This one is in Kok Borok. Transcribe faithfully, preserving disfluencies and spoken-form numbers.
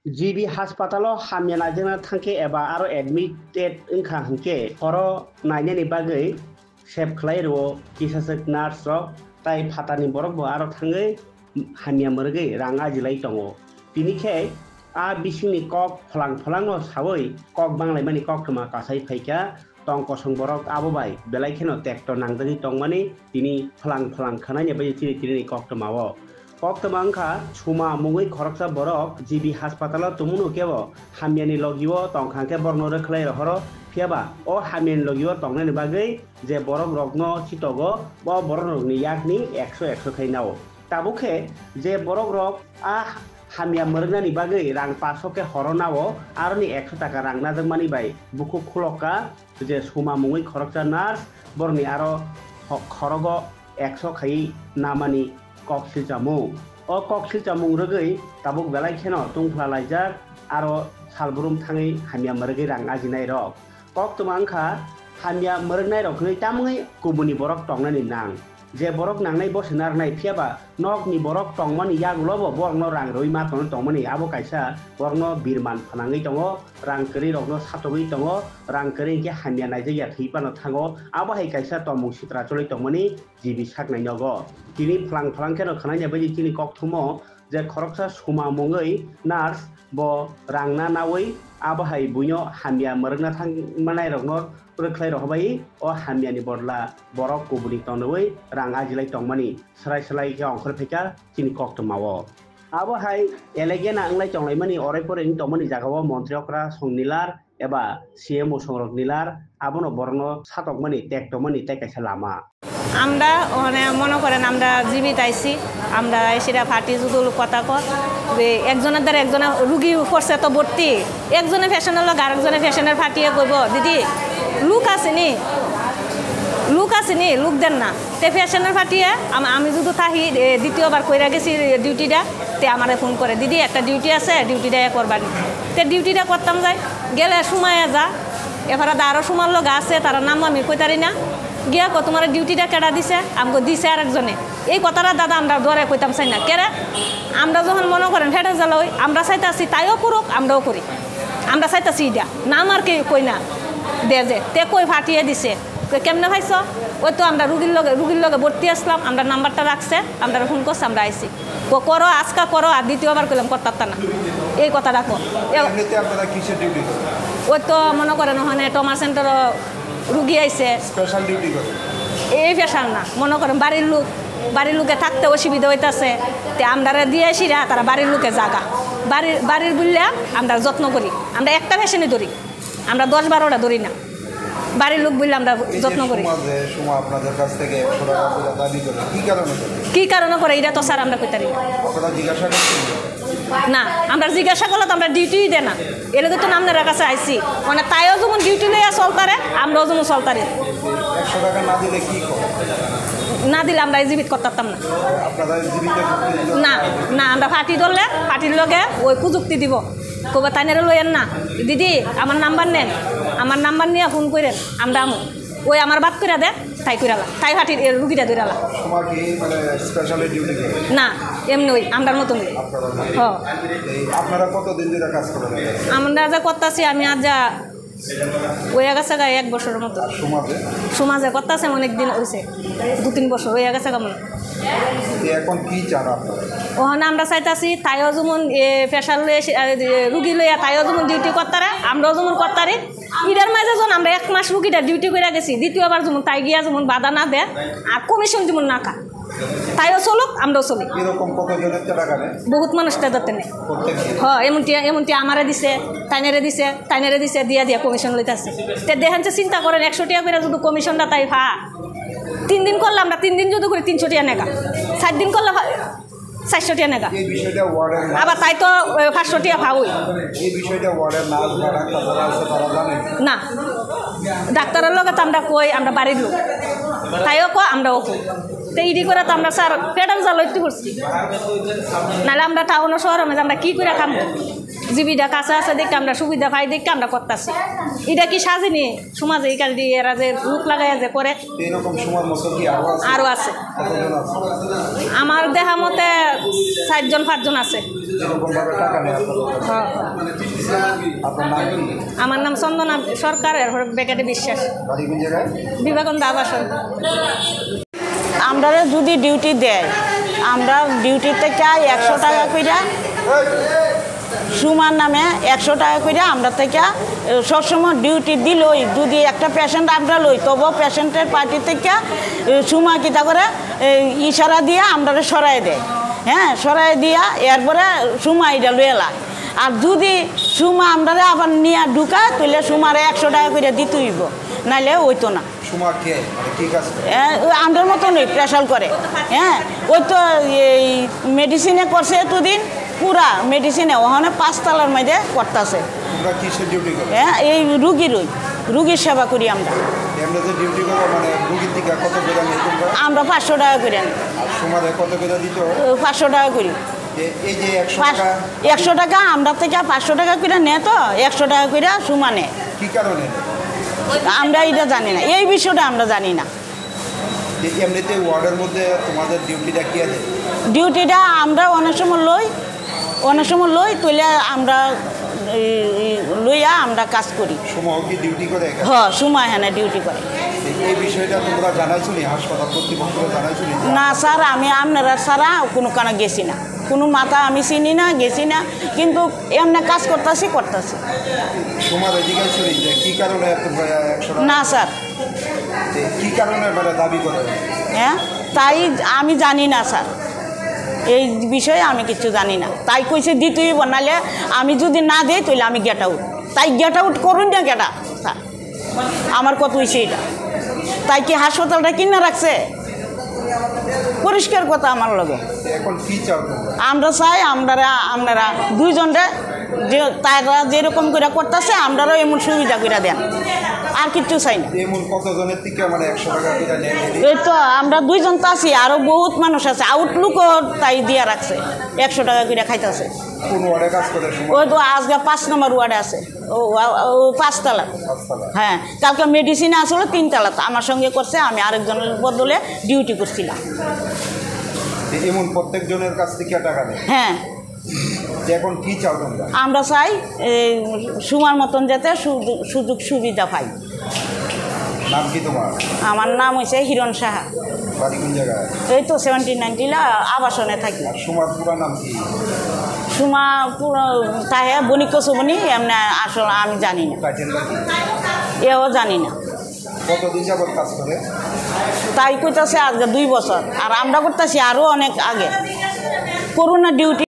G B haspatalo hamya naijakna thangkhe eba aro admitted wngkha hwnkhe horo nainani bagwi sep khlai rwo kisaswk nurse rok tai phatarni borok bo aro thangwi hamya mwrwgwi rang ajilai tongo. Tini khe a bisingni kok phalang phalangno sawi kok banglaimani koktwma kasai phaikha. Tong kosong borok abo bai belai kheno tekto nangjagwi tongmani tini phalang phalang khwnaini bai chini tini koktwmao. Koktwma wngkha suma mungwi khoroksa borok G B haspatalo tongmano kebo hamyani logio tongkha khe borokno rwkhlai rohoro, phiyaba o hamyani logio tongnani bagwi je borok rokno chitogo, bo borok rokni yakni ekso ekso khai nao. Tabuk khe je borok rok a hamya mwrwknani bagwi rang paso khe horo nao, aroni ekso taka rang najakmani bai bukhuk khulokka je suma mungwi khoroksa nurse, borokni aro ho-, khorogo ekso khai namani kok silchamung. O kok silchamung rwgwi tabuk belai kheno tungphla laijak, aro salbrum thangwi hamya mwrwgwi rang ajinai rok. Koktwma wngkha hamya mwrwknai rok hwnwi tamungwi kubuni borok tongnani nang. Je borok nangnai bosi narwknai, phiyaba nokni borok tongmani yagulo bo borokno rang rwui ma tongwi tongmani, abo kaisa borokno birman phanangwi tongo, rang kwrwi rokno satogwi tongo, rang kwrwi hwnkhe hamya naijak ya thwi phano thango, abo hai kaisa tongmung sitra choli tongmani G B saknai nogo. Tini phalang phalang kheno khwnaina bagwi chini kokthumo je khoroksa suma mungwi nurse bo rang na nawi abo hai buino hamya mwrwkna thang manai rokno rwkhlai rohorbai o hamyani bodla borok kubuni tongnawi rang ajilai tongmani swrai swlai khe ongkhor phaikha chini koktwmao. Abo hai elegena wnglai tonglaimani orai porai wng tongmani jagao montri okra song nilar eba C M o songrok nilar abono borokno satokmani tektokmani tei kaisa lama. আমরা ওখানে মনে করেন আমরা জীবিত আইছি, আমরা এসে পার্টি যদি কথা কর যে একজনের দ্বারা একজনের রুগী পড়ছে তো ভর্তি, একজনে পেশেন্টের লগে আরেকজনে পেশেন্টের পার্টিয়ে কইব, "দিদি, লোক আছে নি? লোক আছে নি? লোক দেন না।" তে পেশেন্টের পার্টিয়ে আম-, আমি যদি তাহি, এ, দ্বিতীয়বার কইরা গেছি ডিউটিটা, তে আমারে ফোন করে, "দিদি, একটা ডিউটি আছে, ডিউটিটা এ করবা নি?" তে ডিউটিটা করতাম যাই, গেলে সময় যা, এফারা দারো সময় লোক আছে, তারা নাম আমি কইতারি না। গিয়া কো, "তোমার ডিউটিটা কেডা দিছে?" আমি কো, "দিছে আরেকজনে।" এই কথাটা দাদা আমরা দুয়ারে কইতাম চাই না। কেরে? আমরা যখন মনে করেন ফেটে জ্বালা হই, আমরা চাইতাছি তাইও করুক, আমরাও করি। আমরা চাইতাছি এটা। নাম আর কি কই না। দে যে, তে কই ফাটিয়ে দিছে। কই, "কেমনে পাইছো?" ওই তো আমরা রুগীর লগে, রুগীর লগে ভর্তি আসলাম, আমরা নাম্বারটা রাখছে, আমরা ফোন করছে, আমরা আইছি। কো, "করো, আজকা করো", আর দ্বিতীয়বার কইলাম, "করতাম না।" এই কথা রাখো। এ- এমনিতে আপনারা কিসের ডিউটি করেন? ওই তো মনে করেন ওখানে ট্রমা সেন্টারও রুগী আইছে। স্পেশাল ডিউটি করেন? এই স্পেশাল না, মনে করেন বাড়ির লোক, বাড়ির লোকে থাকতে অসুবিধা হইতাছে, তে আমরারে দিয়ে সিরা তারা বাড়ির লোকে জাগা, বাড়ির, বাড়ির বুললে আমরা যত্ন করি। আমরা একটা পেশেন্টই ধরি, আমরা দশ বারোটা ধরি না, বাড়ির লোক বুললে আমরা এই যে যত্ন করি। সমাজে, সমাজ আপনাদের কাছ থেকে একশো টাকা করে দাবি করে, কি কারণে করে? কি কারণে করে, এটা তো স্যার আমরা কইতারি না। আপনারা জিজ্ঞাসা করছেন? না, আমরা জিজ্ঞাসা করলে তো আমরা ডিউটিই দেয় না। এর লগে তো নাম নেওয়ার কাছে আইছি। মানে তাইও যেমন ডিউটি লইয়া চলতারে, আমরাও যেমন চলতারি। একশো টাকা না দিলে কি খবর? না দিলে আমরা এই জীবিত করতাম না। আপনারা জীবিত করতে দিল? না, না, আমরা ফাটি ধরলে ফাটির লগে ওই কুযুক্তি দিব। কবে তাই নেরে লইয়েন না। দিদি, আমার নাম্বার নেন, আমার নাম্বার নিয়ে ফোন করেন, আমরা আমু। ওই আমার বাদ করে দে। তাই কইরালা, তাই ফাটির এ রুগীটা ধরালা। তোমার কি মানে স্পেশালি ডিউটি করে? না, এমনি ওই আমরার মতন। আপনারা না? হ। এই আপনারা কতদিন ধরে কাজ করেন? আমরা যা করতাছি, আমি আজ যা ওই গেছে গা এক বছরের মতো। আর সমাজে? সমাজে করতাছে অনেক দিন হইছে, দু তিন বছর ওই গেছে গা মনে হয়। তো এখন কি চান আপনারা? ওখানে আমরা চাইতাছি, তাইও যেমন এ প্রেশার লয়ে এসে, আ, এ, রুগী লইয়া তাইও যেমন ডিউটি করতারা, আমরাও যেমন করতারি। ইটার মাঝে যখন আমরা এক মাস রুগীটা ডিউটি করে গেছি, দ্বিতীয়বার যেমন তাই গিয়া যেমন বাধা না দেয়, আর কমিশন যেমন না খায়, তাইও চলুক, আমরাও চলি। এরকম কতজনের টাকা নেয়? বহুত মানুষ টাকা নেয়। প্রত্যেক দিন? হ, এমনটি, এমনটি আমারে দিছে, তাইনেরে দিছে, তাইনেরে দিছে, দিয়া দিয়া কমিশন লইতাছে। তে দেখেন যে চিন্তা করেন, একশো টাকা করে যদি কমিশনটা তাই পা, তিন দিন করলে আমরা তিন দিন যদি করি, তিনশো টাকা নেগা, চার দিন করলে পা-, চারশো টাকা নেগা। এই বিষয়টা ওয়ার্ডের না- আবার তাই তো, এ, পাঁচশো টাকা পাওই। এই বিষয়টা ওয়ার্ডের নার্স বা ডাক্তার যারা আছে তারা জানে? না, ডাক্তারের লগে তো আমরা কই, আমরা বাড়ির লোক, তাইও কো, আমরাও কই। তো ইডি করে তো আমরা স্যার পেটের জ্বালা একটু করছি, নাহলে আমরা টাউন শহরে মধ্যে আমরা কি করে খামো? জীবিকা কাছে আছে দেখে আমরা সুবিধা পাই দেখে আমরা করতেছি। এটা কি সাজেনি সমাজে? এই কাজ দিয়ে এরা যে লুক লাগাইয়া যে করে। এরকম সমাজ মতো কি আরো আছে? আরো আছে। কতজন আছে? আমার দেখা মতে চারজন পাঁচজন আছে। এরকম ভাবে টাকা নেয় আপনাদের কাছে? হ্যাঁ। আপনার নাম কি? আমার নাম চন্দনা সরকার, এরপরে বেকারি বিশ্বাস। বাড়ি কোন জায়গায়? বিবেকানন্দ আবাসন। আমরারে যদি ডিউটি দেয়, আমরা ডিউটি থেকে একশো টাকা কইরা, সুমার নামে একশো টাকা কইরা আমরা থেকে, এ, সবসময় ডিউটি দিলই, যদি একটা পেশেন্ট আমরা লই, তবুও পেশেন্টের পার্টি থেকে, এ, সুমা কিতা করে, এ, ইশারা দিয়ে আমরারে সরাই দেয়। হ্যাঁ, সরাই দিয়া এরপরে সুমা এটা লইলা। আর যদি সুমা আমরারে আবার নিয়ে ঢুকায়, তাহলে সুমারে একশো টাকা করে দিতে হইব, নাইলে হইতো না। সুমা কে? মানে কি কাজ করে? এ, ওই আমরার মতনই প্রেশার করে। হ্যাঁ, ওই তো এই মেডিসিনে করছে এতদিন, পুরা মেডিসিনে, ওখানে পাঁচতলার মধ্যে করতেছে। তোমরা কিসের ডিউটি করো? হ্যাঁ, এই রুগীর ওই, রুগীর সেবা করি আমরা। এমনিতে ডিউটি করো, মানে রুগীর দিকে কত করে নেই তোমরা? আমরা পাঁচশো টাকা করে নেই। আর সুমারে কত করে দিত? ও, পাঁচশো টাকা করি। যে এই যে একশো পাঁচ-, টাকা একশো টাকা আমরা থেকে পাঁচশো টাকা করে নেয় তো, একশো টাকা করে সুমা নেয়। কি কারণে? আমরা এটা জানি না, এই বিষয়টা আমরা জানি না। যে এমনিতে ওয়ার্ডের মধ্যে তোমাদের ডিউটিটা কে দেয়? ডিউটিটা আমরা অনেক সময় লই, অনেক সময় লই, তুলে আমরা এই, এই লইয়া আমরা কাজ করি। সুমাও কি ডিউটি করে এখানে? হ, সুমা এখানে ডিউটি করে। এই, এই বিষয়টা তোমরা জানাইছো নি? হাসপাতাল কর্তৃপক্ষকে জানাইছো নি? না স্যার, আমি আপনারা ছাড়া কোনো কানে গেছি না, কোনো মাথা আমি চিনি না, গেছি না, কিন্তু এমনি কাজ করতেছি, করতেছি। সুমার এদিকে আইছো নি যে কি কারণে তোমরা একশো টাকা? না স্যার। যে কি কারণে মানে দাবি করে? হ্যাঁ, তাই আমি জানি না স্যার, এই বিষয়ে আমি কিছু জানি না। তাই কইছে দিতে হইব, নাহলে আমি যদি না দেই, তাহলে আমি গেট আউট। তাই গেট আউট করুন না কেটা স্যার, আমার কথা হইছে এটা। তাই কি হাসপাতালটা কিনে রাখছে? পরিষ্কার কথা আমার লগে। এখন কি চাও তোমরা? আমরা চাই, আমরা, আপনারা দুইজনরে যে তারা যেরকম করে করতেছে, আমরারও এমন সুবিধা করে দেন, আর কিচ্ছু চাই না। এমন কতজনের থেকে মানে একশো টাকা করে নেয় daily? এই তো আমরা দুইজন তো আছি, আরো বহুত মানুষ আছে, আউটলুকও তাই দিয়া রাখছে, একশো টাকা করে খাইতেছে। কোন ওয়ার্ডে কাজ করে সুমা? ওই তো আজকে পাঁচ নম্বর ওয়ার্ডে আছে, ও, ও, ও পাঁচতলা। পাঁচতলা। হ্যাঁ, কালকে মেডিসিনে আসলে তিনতলা, তো আমার সঙ্গে করছে, আমি আরেকজনের বদলে ডিউটি করছিলাম। যে এমন প্রত্যেক জনের কাছ থেকে টাকা নেয়? হ্যাঁ। যে এখন কি চাও তোমরা? আমরা চাই, এই, সুমার মতন যাতে সুযোগ, সুযোগ সুবিধা পাই। নাম কি তোমার? আমার নাম হইছে হিরণ সাহা। বাড়ি কোন জায়গায়? এই তো সেভেন্টি নাইন টিলা আবাসনে থাকি। আর সুমার পুরা নাম কি? সুমা পুরো তাহে বণিক কচুবনি, এমনি আসলে আমি জানি না। টাইটেলটা কি? এও জানি না। কতদিন যাবত কাজ করে? তাই কইতাছে আজকে দুই বছর, আর আমরা করতেছি আরো অনেক আগে। Corona duty